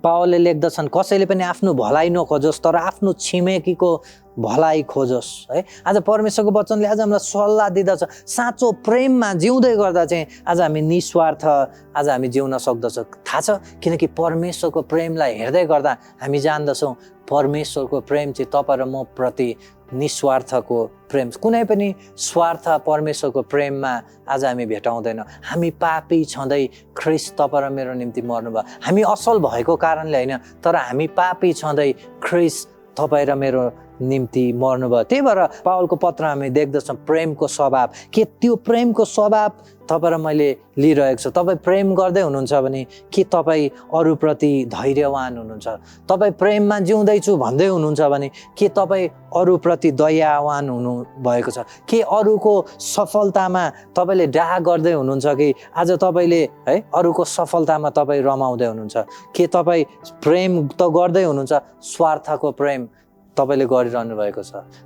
पावलले लेख्दछन् कसैले पनि आफ्नो भलाइ नखोजोस् तर आफ्नो छिमेकीको भलाइ खोजोस् है। आज परमेश्वरको वचनले आज हामीलाई सल्लाह दिँदछ, साँचो प्रेममा जिउँदै गर्दा चाहिँ आज हामी निस्वार्थ आज हामी जिउन सक्दछौँ। थाहा छ, किनकि परमेश्वरको प्रेमलाई हेर्दै गर्दा हामी जान्दछौँ परमेश्वरको प्रेम चाहिँ तपाईँ र म प्रति निस्वार्थको प्रेम, कुनै पनि स्वार्थ परमेश्वरको प्रेममा आज हामी भेटाउँदैन। हामी पापी छँदै ख्रीष्ट तपाईँ र मेरो निम्ति मर्नुभयो। हामी असल भएको कारणले होइन, तर हामी पापी छँदै ख्रीष्ट तपाईँ र मेरो निम्ति मर्नुभयो। त्यही भएर पावलको पत्र हामी देख्दछौँ प्रेमको स्वभाव के, त्यो प्रेमको स्वभाव तपाईँ र मैले लिइरहेको छु। तपाईँ प्रेम गर्दै हुनुहुन्छ भने के तपाईँ अरूप्रति धैर्यवान हुनुहुन्छ? तपाईँ प्रेममा जिउँदैछु भन्दै हुनुहुन्छ भने के तपाईँ अरूप्रति दयावान हुनु भएको छ? के अरूको सफलतामा तपाईँले डाह गर्दै हुनुहुन्छ कि आज तपाईँले है अरूको सफलतामा तपाईँ रमाउँदै हुनुहुन्छ? के तपाईँ प्रेम त गर्दै हुनुहुन्छ, स्वार्थको प्रेम तपाईँले गरिरहनु भएको छ?